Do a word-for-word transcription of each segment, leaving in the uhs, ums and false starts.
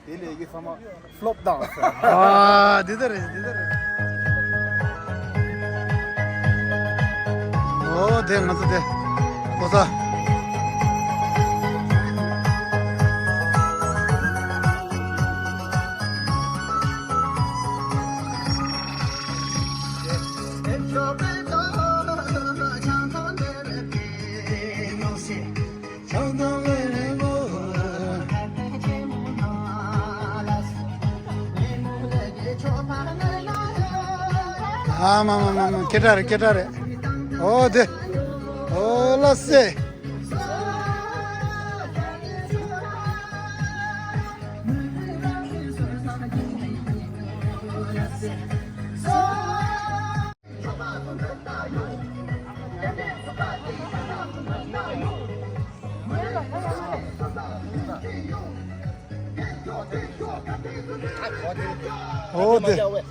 དེ་ལས་ཀྱི་ཚང་མ་ཕློབ་བཏང་སོང་། ཨ། འདི་ལྟར་རེད། འདི་ལྟར་རེད། ཨོ་དེ་ང་ཚོ་དེ་ལོ་གསར། ཨ་མ་མ་མ་མ། སྐད་གྲགས་རེད། སྐད་གྲགས་རེད། ཨོ་དེ། ཨོ་ལ་སེ། ཨོ་དེ།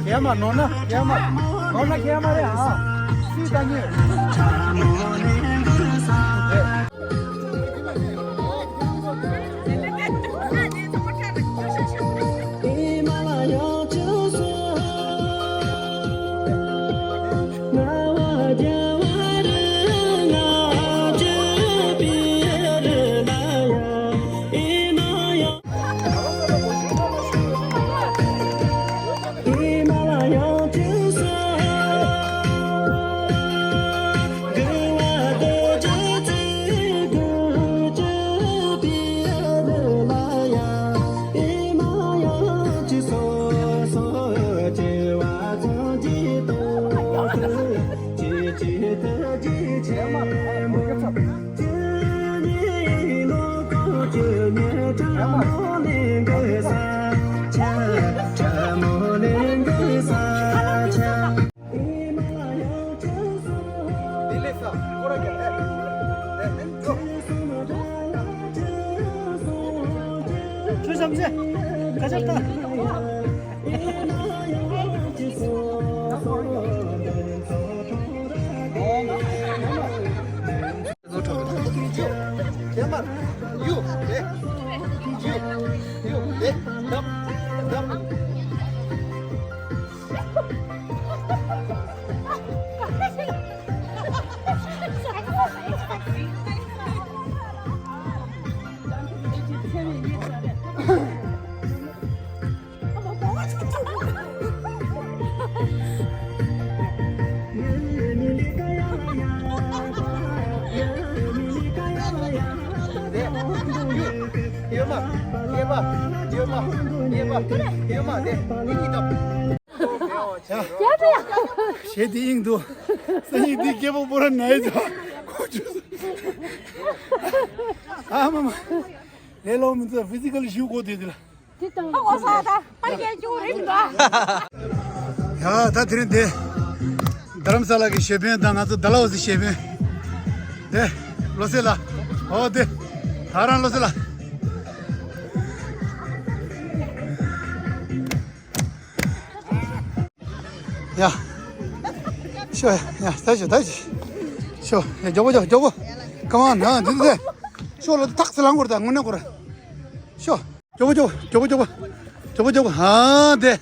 ཁྱེད་མ་ནོར་ན། ཁྱེད་མ་ནོར་ན། ཁྱེད་མ་རེད་ཨ། སུས་ལྟ་ཉེ། ཞེས་དེ་ཨིང་འདུག་སང་ཉིན་འདི་སྐྱེ་བོ་པོ་ར་ནའི་ཚ་ཁོ་ཆུ། ཨ་མ་མ། ལས་ལོ་མི་ཚོ་ཕི་ཟི་ཀལ་ཞུ་དགོས་དེ་དེ་ལ། དེ་དང་ཧ་གོ་ས་ད་ཕ་ཡན་ཅུ་རིམ་ད། ཡ་ད་དེ་རིང་དེ། རྡ་རམ་ས་ལ་གི་ཞེ་ཕན་དང་ང་ཚོ་ཌལ་ཧོ་སི་ཞེ་ཕན། དེ། ལོ་སེ་ལ། ཨོ་དེ། ད་རང་ལོ་སེ་ལ། ཡ། ཤོ་ཡ། ཡ། ད་ཤོ་ད་ཤོ། ཤོ། ཡ། མགྱོགས་པོ་མགྱོགས་པོ། ཀམ་ཨོན། ཡ། འདི་འདི། ཤོ་ལ་ཐག་སི་ལང་གོར་ད་དངོས་གནས་གོར། ཤོ། མགྱོགས་པོ་མགྱོགས་པོ་མགྱོགས་པོ་མགྱོགས་པོ། ཧ་དེ།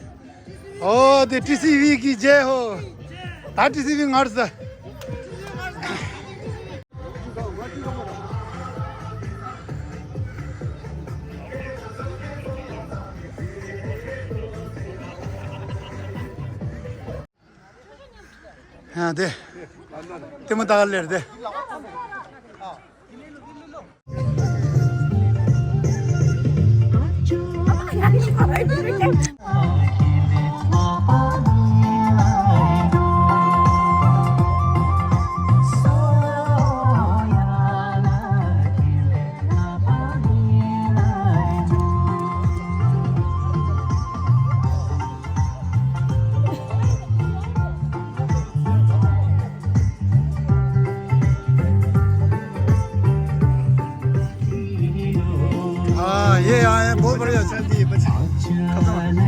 ཨོ་དེ་ཊི་སི་ཝི་གི་ཇེ་ཧོ། ད་ཊི་སི་ཝི་ངར་ས། ཡ་དེ། དེ་མོ་ད་ག་ལེར་དེ། हाँ, ये आए हैं, बहुत बढ़िया शांति है, बस खत्म।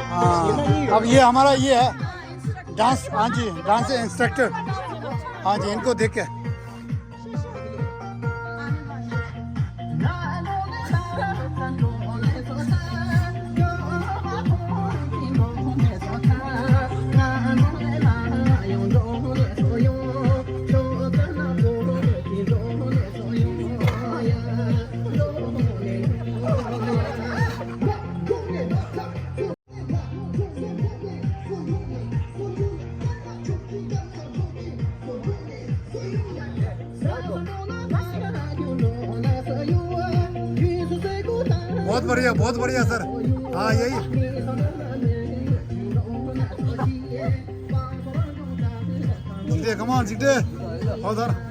हाँ, अब ये हमारा ये है डांस, हाँ जी, डांस इंस्ट्रक्टर। हाँ जी, इनको देख के। बहुत बढ़िया, बहुत बढ़िया सर। हाँ, यही। जिग्दे, come on, जिग्दे। हो सर।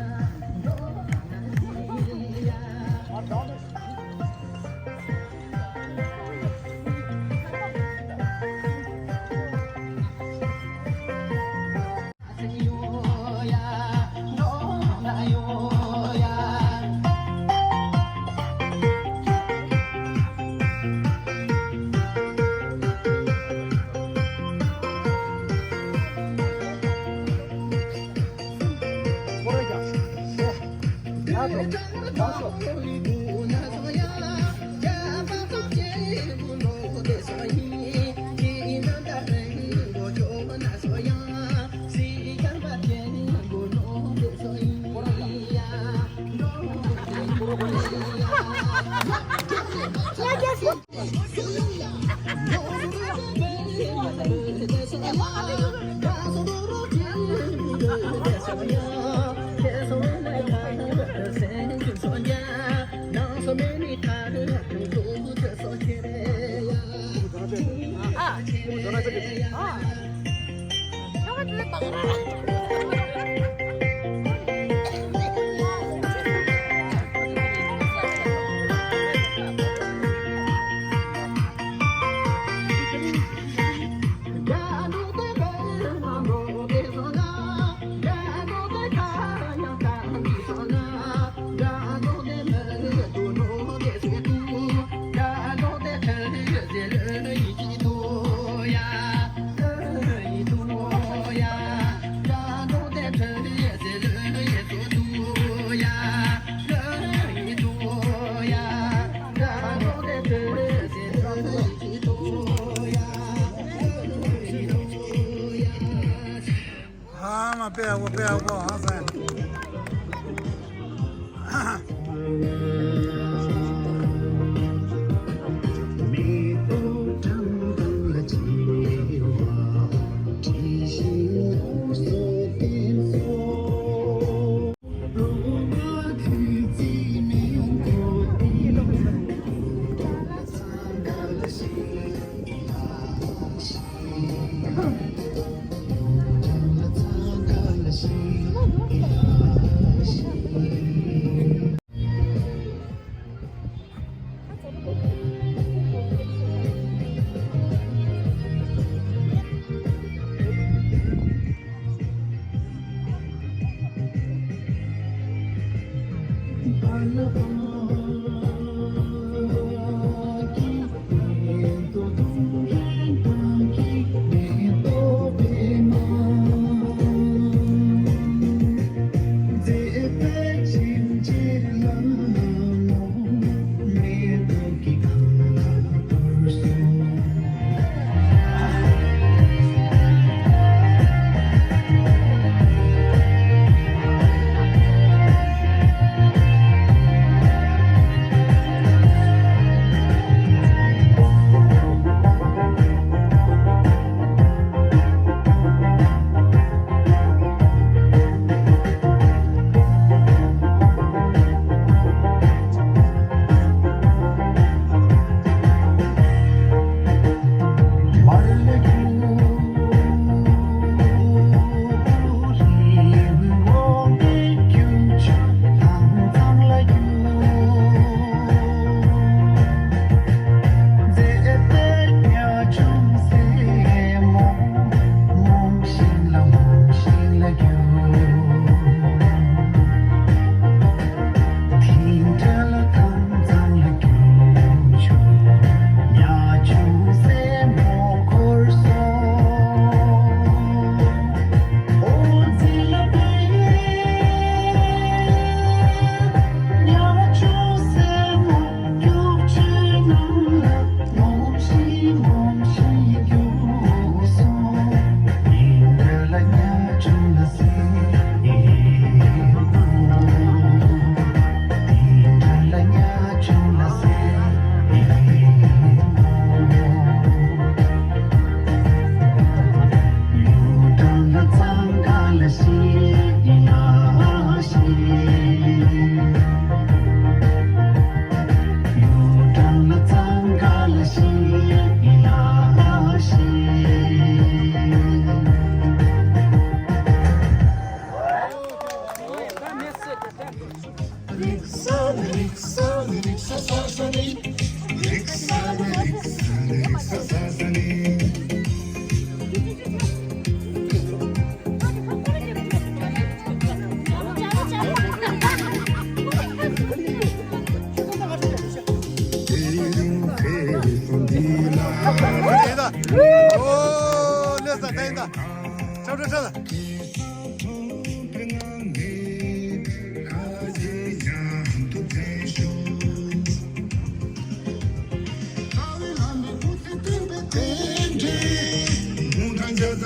हाँ, मैं पे आऊँ, पे आऊँ, हाँ, सर।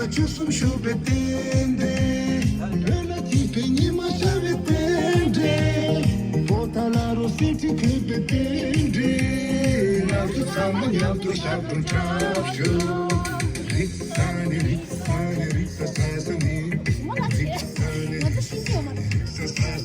བཅུ་གསུམ་བཞུགས་པའི་རྟེན་འབྲེལ། བོད་ལ་སྐྱིད་པའི་ཉི་མ་ཤར་བའི་རྟེན་འབྲེལ། པོ་ཏཱ་ལ་རུ་གསེར་ཁྲི་ཐོན་པའི་རྟེན་འབྲེལ། ང་ཚོ་ཚང་མ་མཉམ་དུ་ཞབས་བྲོ་འཁྲབ་ཤོག་རིག་ས་ནི་རིག་ས་ནི་རིག་ས་ས་ས་ནི་རིག་ས་ནི་རིག་ས་ས།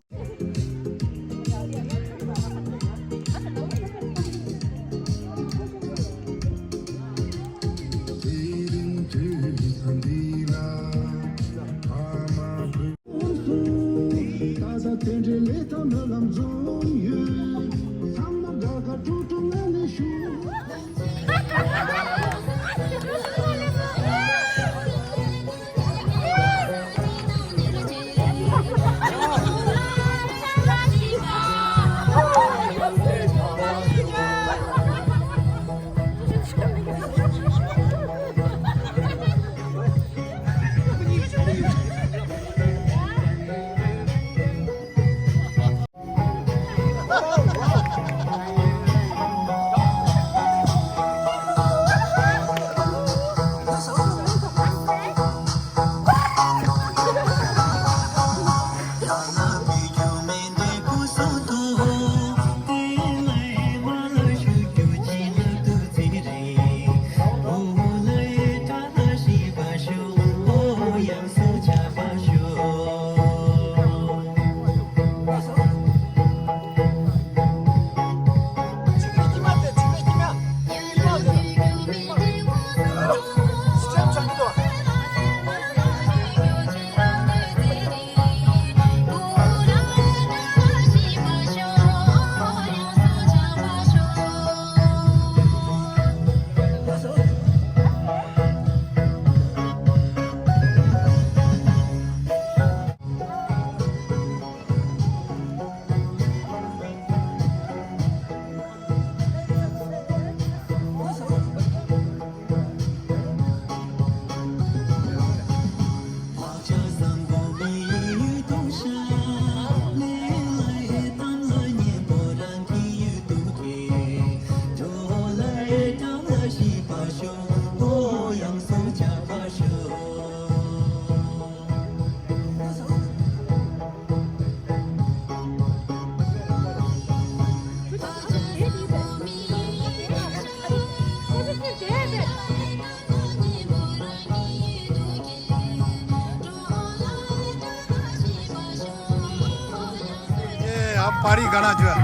ये आप पारी गाना जो है।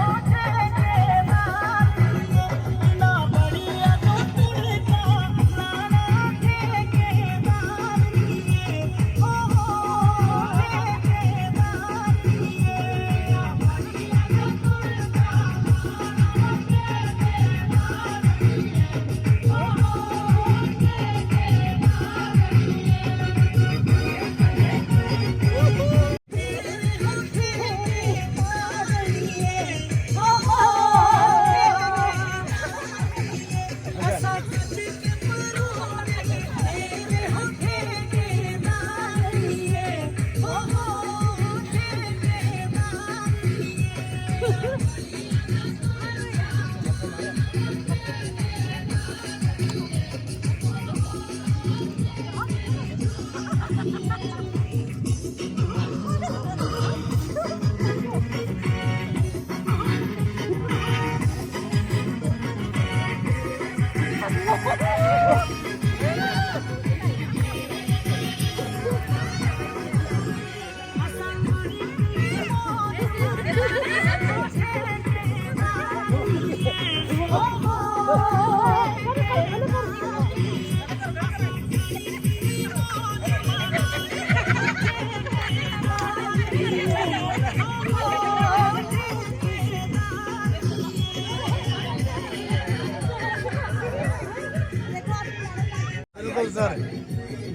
बिल्कुल सर,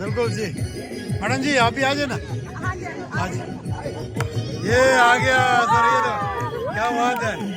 बिल्कुल जी। मैडम जी, आप भी आ जाए ना। हाँ जी। ये आ गया सर, ये तो क्या बात है।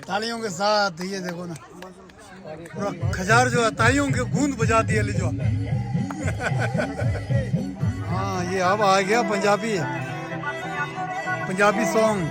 तालियों के साथ ये देखो ना, पूरा खजार जो है तालियों के गूंज बजा दिए ले जो। हाँ, ये अब आ गया पंजाबी, पंजाबी सॉन्ग।